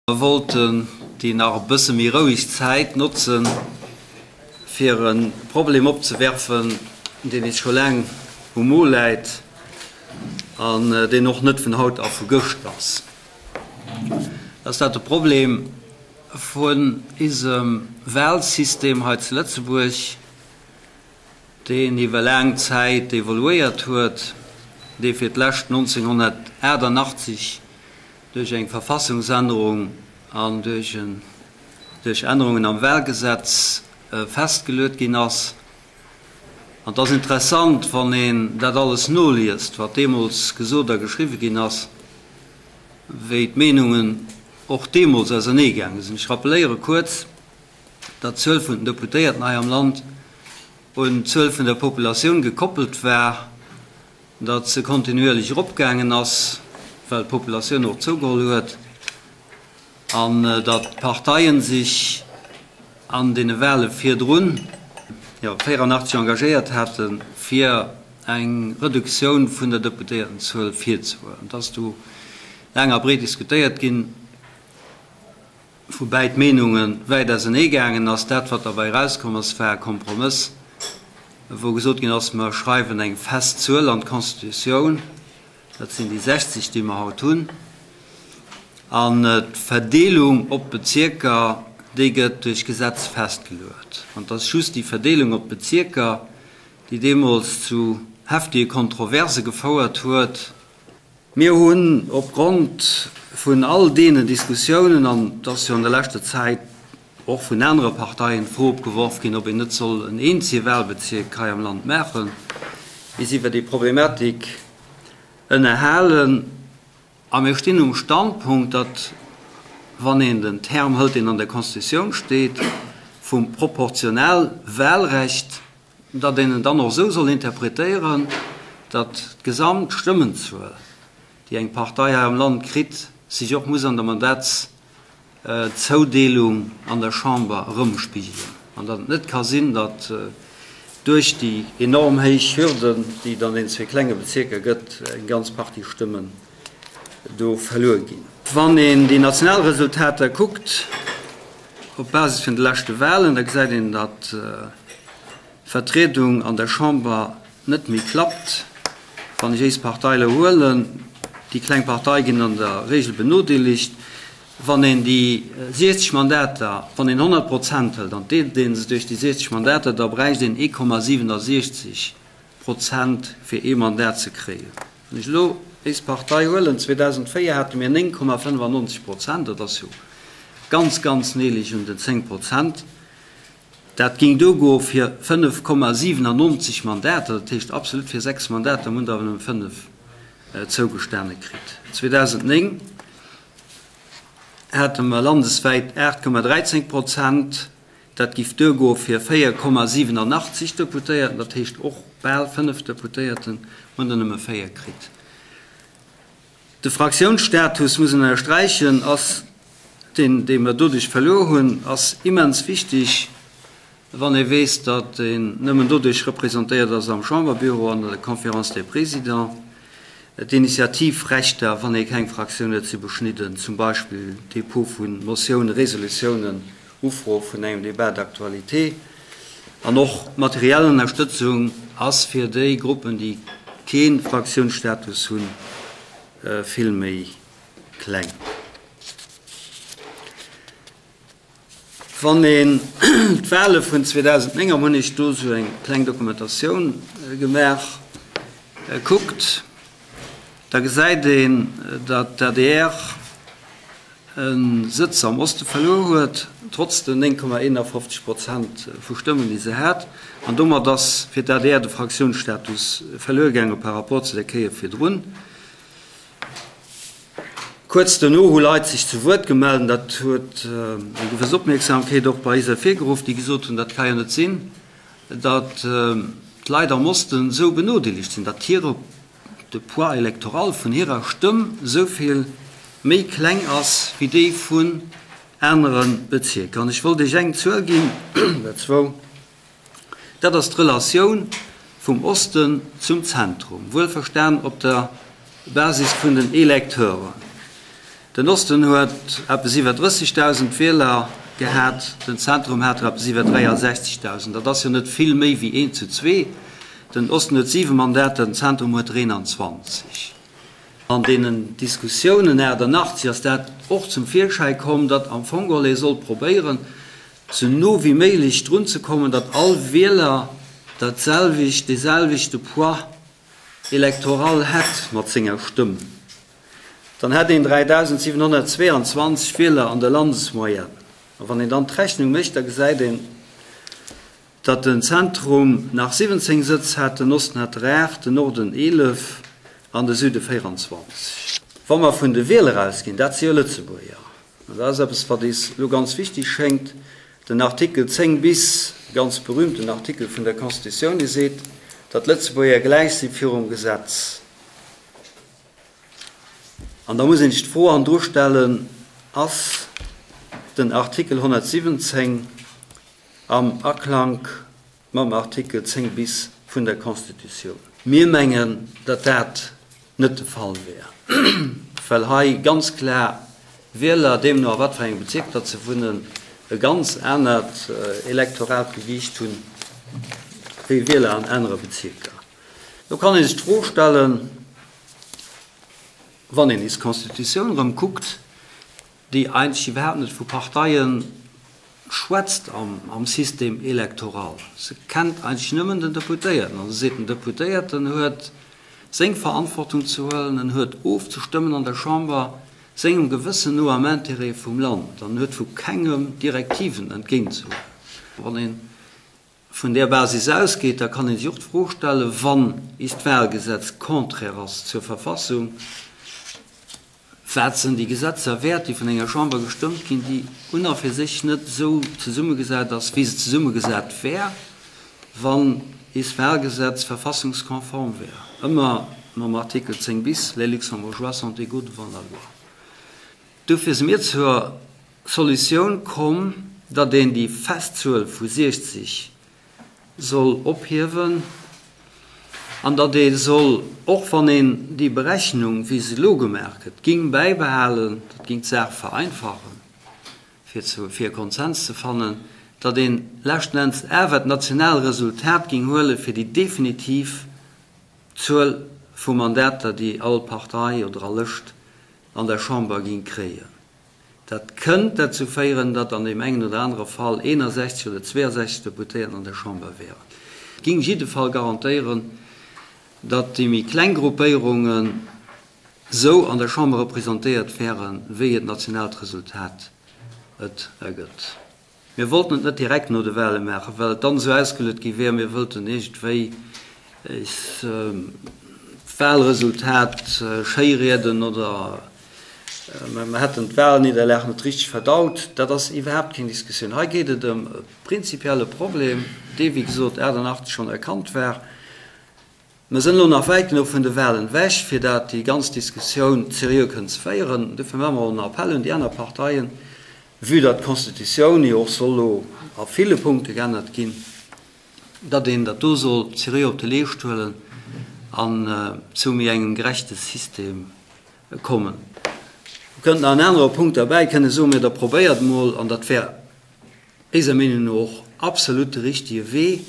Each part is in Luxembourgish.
Mer wollten déi nach e bësse méi roueg Zäit notzen, fir e Problem opzewerfen, deen eis scho laang um Mo läit an deen och net vun haut a vu gëscht ass. Dat ass dat de Problem vun isem Wahlsystem hei zu Lëtzebuerg, deen iwwer laang Zäit evoluéiert huet, dee fir d'lescht 1988 duerch eng Verfassungsännerung an duerch duerch Ännerungen am Wahlgesetz festgeluet ginn ass. An et ass interessant, wann een dat alles noliest, wat deemools gesot a geschriwwe ginn ass, wéi d'Meenungen och deemools auserneegaange sinn. Ech rappeléiere kuerz, datt d'Zuel vun den Deputéierten hei am Land un d'Zuel vun der Populatioun gekoppelt war, datt se kontinuierlech eropgaangen ass, well d'Populatioun och zougeholl huet, an datt d'Parteien sech an deene Wahle virdrun, jo 84, engagéiert haten, fir eng Reduktioun vun der Deputéiertenzuel virzehuelen. Et ass du laang a breet diskutéiert ginn. Woubäi d'Meenunge wäit ausenee gaangen ass. Dat, wat derbäi erauskomm ass, war e Kompromëss, wou gesot ginn ass, mer schreiwen eng fest Zuel an d'Constitutioun, dat sinn déi 60, déi mer haut hunn, an d'Verdeelung op d'Bezierker, déi gëtt duerch Gesetz festgeluet. An et ass just déi Verdeelung op d'Bezierker, déi deemools zu heftige Kontroverse gefouert huet. Mir hunn opgrond vun all deenen Diskussiounen, an et ass jo an der leschter Zäit och vun anere Parteien d'Fro opgeworf ginn, ob een net soll en eenzege Wahlbezierk hei am Land maachen, is iwwer déi Problematik ënnerhalen. A mir stinn um Standpunkt, datt, wann een den Term hëlt, deen an der Constitutioun steet, vum Proportionalwahlrecht, datt een en dann och esou soll interpretéieren, datt d'gesamt Stëmmenzuel, déi eng Partei hei am Land kritt, sech och muss an der Mandatszoudeelung an der Chamber erëmspigelen an datt et net ka sinn, datt duerch déi enorm héich Hürden, déi et an den zwee klenge Bezierker gëtt, eng ganz Partie Stëmmen do verluer ginn. Wann een déi national Resultater kuckt, op Basis vun de leschte Wahlen, da gesäit een, datt d'Vertriedung an der Chamber net méi klappt. Wann ech éis Partei elo huelen, déi kleng Partei ginn an der Regel benodeelegt. Wann een déi 60 Mandater, wann een 100 Prozent hëlt an deelt ee se duerch déi 60 Mandater, da bräicht een 1,67 Prozent fir ee Mandat ze kréien. Wann ech elo éis Partei huelen, 2004 hate mir 9,95 Prozent, dat ass jo ganz, ganz neelech un den 10 Prozent. Dat géing duergoe fir 5,97 Mandater, dat heescht absolut fir 6 Mandater, mir hunn der awer nëmme 5 zougestane kritt. 2009 hate mer landeswäit 8,13 Prozent. Dat giff duergoe fir 4,87 Deputéierten, dat heescht och bal 5 Deputéierten, hunn der nëmme 4 kritt. De Fraktiounsstatus, muss een ënnersträichen, ass deen, dee mer doduerch verluer hunn, ass immens wichtig, wann ee weess, datt een nëmmen doduerch representéiert ass am Chamberbüro an der Conférence des Présidents. D'Initiativrechter, wann ee keng Fraktioun huet, si beschnidden, zum Beispill Dépôt vu Motiounen, Resolutiounen, Ufro vun engem Débat d'actualité. An och d'materiell Ënnerstëtzung ass fir déi Gruppen, déi kee Fraktiounsstatus hunn, vill méi kleng. Wann een d'Wahle vun 2009, am hunn ech do esou eng kleng Dokumentatioun gemaach, kuckt, da gesäit een, datt d'ADR e Sëtz am Oste verluer huet, trotz den 9,51 Prozent vu Stëmmen, déi se hat. An domat ass fir d'ADR de Fraktiounsstatus verluer gaange par rapport zu der Kéier virdrun. Kuerz dono hu Leit sech zu Wuert gemellt, an dat huet eng gewëss Opmierksamkeet och bei eis ervirgeruff, déi gesot hunn, dat ka jo net sinn, datt d'Leit am Osten esou benodeelegt sinn, datt hire de Poids électoral vun hirer Stëmm esou vill méi kleng ass wéi déi vun anere Bezierker. An ech wollt Iech eng Zuel ginn, oder zwou, dat ass d'Relatioun vum Osten zum Zentrum, wuelverstan op der Basis vun den Electeuren. Den Osten huet eppes iwwer 30.000 Wieler gehat, den Zentrum hat der eppes iwwer 63.000. Dat ass jo net vill méi wéi eent zu zwee. Den Osten huet siwe Mandater, den Zentrum huet der 21. An deenen Diskussiounen 88 ass dat och zum Virschäi komm, datt am Fong geholl ee sollt probéieren, sou no wéi méiglech drun ze kommen, datt all Wieler dat selwecht, dee selwechte Poids électoral hätt mat senger Stëmm. Dann hätt een 3.722 Wieler an der Landesmoyenne. A wann een dann d'Rechnung mécht, da gesäit een, datt den Zentrum nach 17 Sëtz hat, den Osten hat der 8, den Norden 11 an de Süde 24. Wa mer vun de Wieler ausginn, dat si jo Lëtzebuerger, an dat ass eppes, wat eis elo ganz wichtig schéngt, den Artikel 10 bis, e ganz berühmten Artikel vun der Constitutioun, dee seet, datt d'Lëtzebuerger gläich si virum Gesetz. An da muss een sech d'Fro hannendru stellen, Ass den Artikel 117 am Aklank mam Artikel 10 bis vun der Constitutioun? Mir mengen, datt dat net de Fall wär, well hei ganz klar Wieler, deemno a wat fir engem Bezierk datt se wunnen, e ganz anert elektoraalt Gewiicht hunn wéi Wieler an anere Bezierker. Do kann ee sech d'Fro stellen, wann een is Constitutioun erëm kuckt, déi eigentlech iwwerhaapt net vu Parteie schwätzt am System électoral. Se kennt eigentlech nëmmen den Deputéierten. An se seet, den Deputéierten huet seng Verantwortung ze huelen, en huet ofzestëmmen an der Chamber sengem Gewëssen no am Intérêt vum Land an huet vu kengem Direktiven entgéintzehuelen. Wann een vun där Basis ausgeet, da kann ee sech och d'Fro stellen, wann ist Wahlgesetz contraire ass zur Verfassung, wat sinn déi Gesetzer wäert, déi vun enger Chamber gestëmmt ginn, déi un a fir sech net esou zesummegesat ass, wéi se zesummegesat wär, wann ist Wahlgesetz verfassungskonform wär, ëmmer mam Artikel 10 bis, Les Luxembourgeois sont égaux devant la loi. Dofir si mir zur Solutioun komm, datt een déi fest Zuel vu 60 soll ophiewen an datt ee soll, och wann een déi Berechnung, wéi se elo gemaach gëtt, ging bäibehalen, dat ging d'Saach vereinfachen, fir zu fir e Konsens ze fannen, datt een leschten Enns awer d'national Resultat ging huele fir déi definitiv Zuel vu Mandater, déi all Partei oder all Lëscht an der Chamber ging kréien. Dat kënnt derzou féieren, datt an deem engen oder anere Fall 61 oder 62 Deputéierten an der Chamber wären. Et ging jidde Fall garantéieren, datt déi méi kleng Gruppéierungen esou an der Chamber representéiert wären, wéi et nationaalt Resultat et ergëtt. Mir wollten et net direkt no de Wahle maachen, well et dann esou ausgeluet gi wär, mir wëllten iergendwéi eis d'Wahlresultat schéirieden oder mer hätten d'Wahlnidderlag net richteg verdaut. Dat ass iwwerhaapt keng Diskussioun. Hei geet et ëm e prinzipielle Problem, dee wéi gesot 88 schonn erkannt war. Mer sënn elo nach wäit genuch vun de Wahlen ewech, fir dat déi ganz Diskussioun seriö kënnen ze féieren. Dofir maache mer och en Appell un déi aner Parteien, vue datt d'Constitutioun jo och soll elo a ville Punkte geännert ginn, datt een dat do soll seriö op de Leescht huelen an zu méi engem gerechte System kommen. Do kënnt nach en anere Punkt derbäi, kënne soe mir, da probéiert emol, an dat wär éiser Meenung no och absolut de richtige Wee,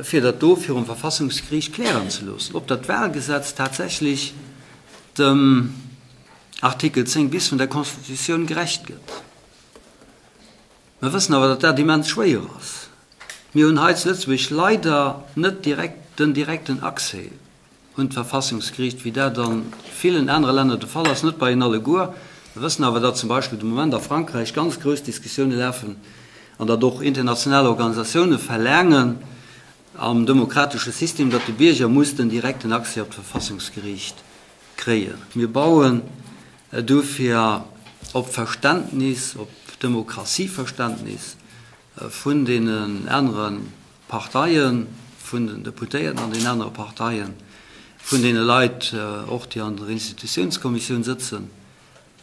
fir dat do virum Verfassungsgeriicht klären ze loossen, ob dat Wahlgesetz tatsächlech dem Artikel 10 bis vun der Constitutioun gerecht gëtt. Mer wëssen awer, datt dat immens schwéier ass. Mir hunn hei zu Lëtzebuerg leider net direkt den direkten Accès un d'Verfassungsgeriicht, wéi dat a villen anere Länner de Fall ass, net bei en alleguer. Mer wëssen awer, datt zum Beispill de Moment a Frankräich ganz grouss Diskussioune lafen an datt och international Organisatioune verlaangen am demokratesche System, datt de Bierger muss den direkten Accès op d'Verfassungsgeriicht kréien. Mir bauen dofir op Verständnis, op Demokratieverständnis vun deenen anere Parteien, vun den Deputéierten an den anere Parteien, vun deene Leit och, déi an der Institutiounskommissioun sëtzen,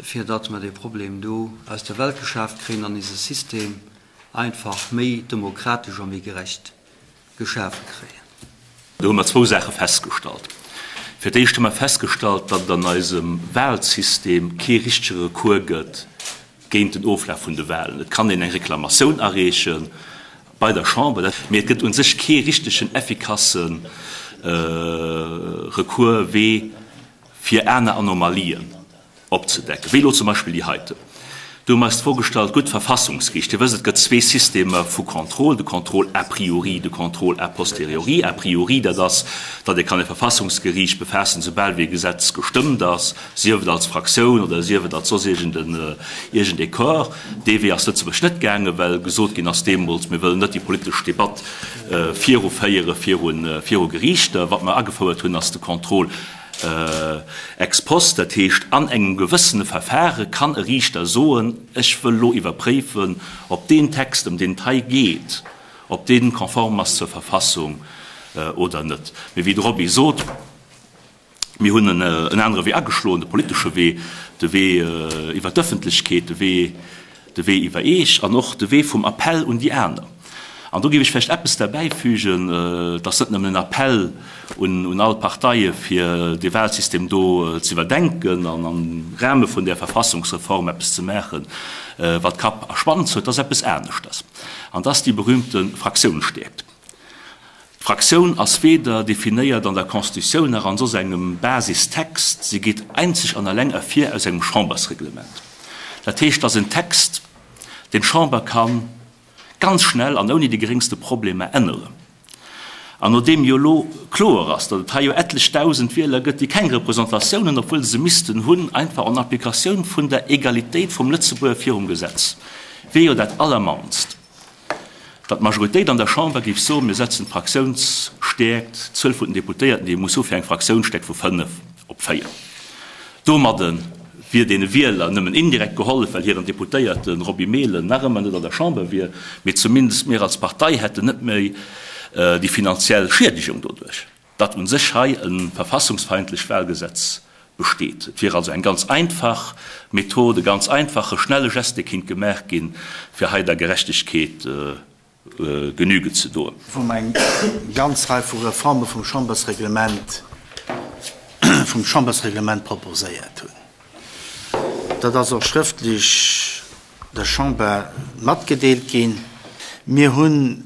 fir datt mer dee Problem do aus der Welt geschaaft kréien an eise System einfach méi demokratesch a méi gerecht geschafe kréien. Do hu mer zwou Saache festgestallt. Fir d'éischt hu mer festgestallt, datt et an eisem Wahlsystem kee richtege Recours gëtt géint den Oflaf vun de Wahlen. Et kann een eng Reklamatioun areeche bei der Chamber, mee et gëtt u sech kee richtegen, effikasse Recours-Wee fir aner Anomalien opzedecken, wéi elo zum Beispill déi heiten. Do hu mer eis d'Fro gestallt, gutt, d'Verfassungsgeriicht, Dir wësst, et gëtt zwee Systemer vu Contrôle, de Contrôle a priori, de Contrôle a posteriori. A priori, dat ass, datt ee kann e Verfassungsgeriicht befaassen, soubal wéi e Gesetz gestëmmt ass, sief et als Fraktioun oder sief et als soss iergend ee Corps. Dee Wee ass Lëtzebuerg net gaangen, well gesot ginn ass deemools, mir wëllen net déi politesch Debatt viruféiere viru Geriichter. Wat mer agefouert hunn, ass de Contrôle Ex post, dat heescht an engem gewëssene Verfahre kann e Riichter soen, ech wëll elo iwwerpréifen, ob deen Text, ëm deen et hei geet, ob dee konform ass zur Verfassung oder net. Mee wéi de Roby sot, mir hunn en anere Wee ageschloen, de politesche Wee, de Wee iwwer d'Ëffentlechkeet, de Wee, de Wee iwwer Eech an och de Wee vum Appell un déi aner. An do géif ech vläicht eppes derbäifügen, Et ass net nëmmen en Appell un all d'Parteie fir dee Wahlsystem do ze iwwerdenken an am Rahme vun där Verfassungsreform eppes ze maachen, wat Kapp a Schwanz huet. Dat ass eppes aneschters an dat ass déi berühmte Fraktiounsstäerkt. D'Fraktioun ass weder definéiert an der Constitutioun nach an soss engem Basistext, si geet einzeg an alleng ervir aus engem Chambersreglement. Dat heescht, et ass en Text, deen d'Chamber ka ganz schnell an ouni déi geréngste Problemer änneren. An nodeem jo elo kloer ass, datt et hei jo etlech dausend Wieler gëtt, déi keng Representatioun hunn, obwuel se se missten hunn, einfach en application vun der Egalitéit vum Lëtzebuerger virum Gesetz, wier jo dat Allermannst, datt d'Majoritéit an der Chamber géif soen, mir setzen d'Fraktiounsstäerkt, d'Zuel vun den Deputéierten, déi ee muss hu fir eng Fraktiounsstäerkt vu 5 op 4. Domadde wier deene Wieler nëmmen indirekt gehollef, well hiren Deputéierte Roby Mehlen nach ëmmer net an der Chamber wier, mee zumindest mir als Partei hätten net méi déi finanziell Schiedegung doduerch. Datt un sech hei e verfassungsfeindlecht Wahlgesetz besteet. Et wier also eng ganz einfach Method, e ganz einfache, schnelle Geste, dee kinnt gemaach ginn, fir hei der Gerechtegkeet Genüge ze doen. Wou mer eng ganz Rei vu Reforme vum Chambersreglement, vum Chambersreglement proposéiert hunn. Dat ass och schrëftlech der Chamber matgedeelt ginn. Mir hunn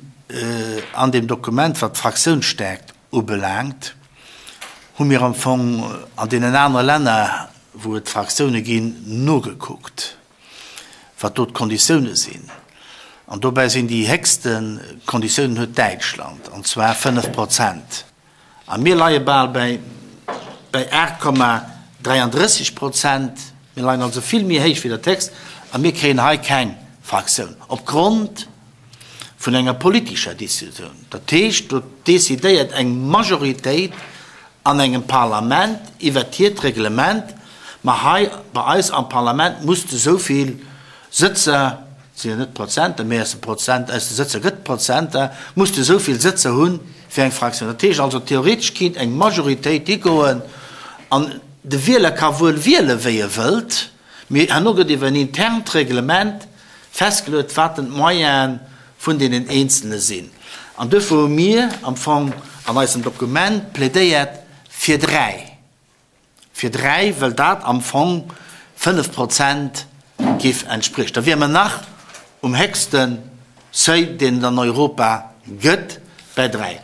an deem Dokument, wat d'Fraktiounsstärkt ubelaangt, hu mir am Fong an deenen anere Länner, wou et Fraktioune ginn, nogekuckt, wat do d'Konditioune sinn. An dobäi sinn déi héchste Konditiounen huet Däitschland, an zwar 5 Prozent. A mir leie bal bäi 8,33 Prozent. Mir leien also vill méi héich wéi der Text a mir kréien hei keng Fraktioun opgrond vun enger politescher Décisioun. Dat heescht, do decidéiert eng Majoritéit an engem Parlament iwwert hiert Reglement, ma hei bei eis am Parlament muss de esou vill Sëtzer, et sinn jo net Prozenter, mee aus de Prozent, aus de Sëtzer gëtt Prozenter, muss de esou vill Sëtzer hunn fir eng Fraktioun. Dat heescht also, theoretesch kinnt eng Majoritéit higoen an de Wieler ka wuel wiele wéi e wëllt, mee herno gëtt iwwer en internt Reglement festgeluet, wat denn d'Moyene vun deenen Eenzelne sinn. An duerfir hu mir am Fong an eisem Dokument plädéiert fir 3, fir 3, well dat am Fong 5 Prozent géif entspriechen. Da wiere mer nach um héchste Seuil, deen et an Europa gëtt, bäi 3.